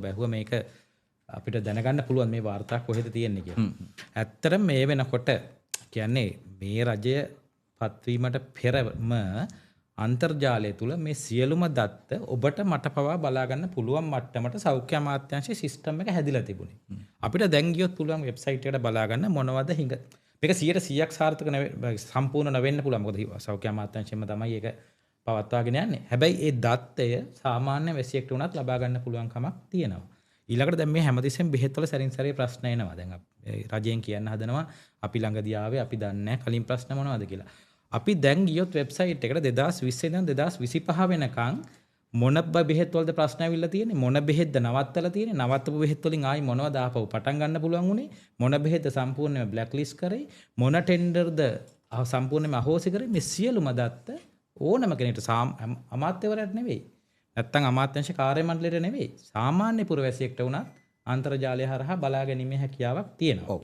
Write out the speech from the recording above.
බැහුව මේක අපිට දැනගන්න පුළුවන් මේ වාර්තා කොහෙද තියෙන්නේ කියලා. ඇත්තටම මේ වෙනකොට කියන්නේ මේ රජය පත්වීමට පෙරම අන්තර්ජාලය තුල මේ සියලුම දත්ත ඔබට මට පවා බලා ගන්න පුළුවන් මට්ටමට සෞඛ්‍ය අමාත්‍යාංශයේ සිස්ටම් එක හැදිලා තිබුණේ. අපිට දැන් ගියොත් පුළුවන් වෙබ්සයිට් එකට බලා ගන්න මොනවද හිඟ මේක 100%ක් සාර්ථක නෙවෙයි, සම්පූර්ණ නොවෙන්න පුළුවන්. මොකද සෞඛ්‍ය අමාත්‍යාංශයෙන්ම තමයි ඒක පවත්වාගෙන යන්නේ. හැබැයි ඒ දත්තය සාමාන්‍ය වැසියෙක්ට වුණත් ලබා ගන්න පුළුවන් කමක් තියෙනවා. ඊළඟට දැන් මේ හැමතිස්සෙම බෙහෙත් වල සැරින් සැරේ ප්‍රශ්න එනවා. දැන් රජයෙන් කියන්න හදනවා අපි ළඟදී ආවේ අපි දන්නේ නැහැ කලින් ප්‍රශ්න මොනවද කියලා. අපි දැන් ගියොත් වෙබ්සයිට් එකට 2020 ඉඳන් 2025 වෙනකන් මොන බෙහෙත් වලද ප්‍රශ්න ඇවිල්ලා තියෙන්නේ, මොන බෙහෙත්ද නවත්තලා තියෙන්නේ, නවත්තපු බෙහෙත් වලින් ආයි මොනවද ආපහු පටන් ගන්න පුළුවන් වුණේ, මොන බෙහෙත්ද සම්පූර්ණයෙන්ම බ්ලැක් ලිස්ට් කරේ, මොන ටෙන්ඩර්ද සම්පූර්ණයෙන්ම අහෝසි කරේ, මේ සියලුම දත්ත ඕනම කෙනෙක්ට, අමාත්‍යවරයාට නෙවෙයි, නැත්තම් අමාත්‍යංශ කාර්ය මණ්ඩලයට නෙවෙයි, සාමාන්‍ය පුරවැසියෙක්ට වුණත් අන්තර්ජාලය හරහා බලා ගැනීමේ හැකියාවක් තියෙනවා.